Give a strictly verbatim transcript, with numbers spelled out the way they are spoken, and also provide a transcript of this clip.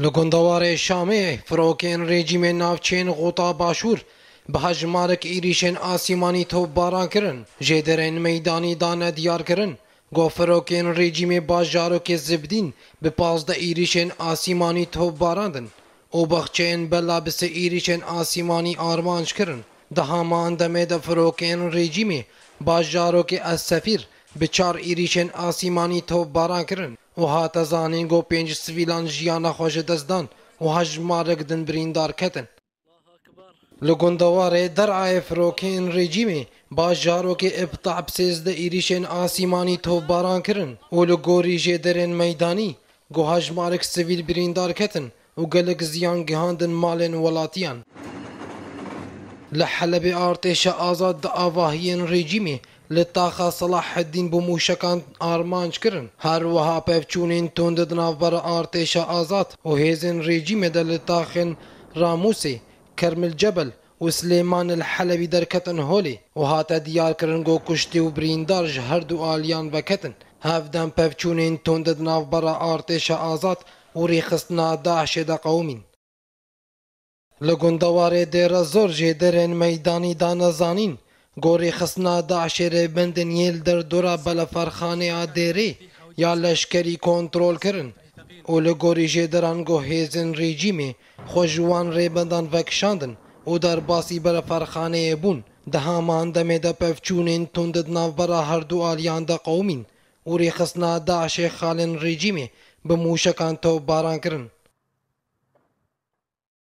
Li gundewarê Şamê firokên rejîmê navçeyên Xûta Başûr bi hejmarek êrîşên asîmanî topbaran kirin. Jêderên meydanî dane diyarkirin ku firokên rejîmê bajarokê Zibdîn bi pazdeh êrîşên asîmanî topbarandin û baxçeyên bela bi sê êrîşên asîmanî armanc kirin. Di haman demê de firokên rejîmê bajarokê Es Sefîr bi çar êrîşên asîmanî topbaran kirin û hate zanîn ku pênc sivîlan jiyana xwe ji dest dan û hejmarek din birîndar ketin. Li gundewarê Derayê firokên rejîmê bajarokê Ibtah bi sêzdeh êrîşên asîmanî topbaran kirin û li gorî jêderên meydanî ku hejmarek sivîl birîndar ketin û gelek ziyan gihandin malên welatiyan. Li Helebê artêşa azad di avahiyên rejîmê li taxa Selaheddîn bi mûşekan armanc kirin. Her wiha pevçûnên tund di navbera artêşa azad û hêzên rejîmê de li taxên Ramûsê, Kermil Cebel û Silêman el Helebî derketin holê û hate diyarkirin ku kuştî û birîndar ji her du aliyan veketin. Hevdem pevçûnên tund di navbera artêşa azad û rêxistina DAIŞê de qewimîn. Li gundewarê Dêre Zor jêderên meydanî dane zanîn ku rêxistina DAIŞê rêbendên yên li derdora beleferxaneya Dêrê ya leşkerî kontrol kirin û li gorî jêderan ku hêzên rejîmê xwe ji wan rêbendan vekişandin û derbasî beleferxaneyê bûn. Di heman demê de pevçûnên tund di navbera her du aliyan de qewimîn û rêxistina DAIŞê xalên rejîmê bi mûşekan topbaran kirin.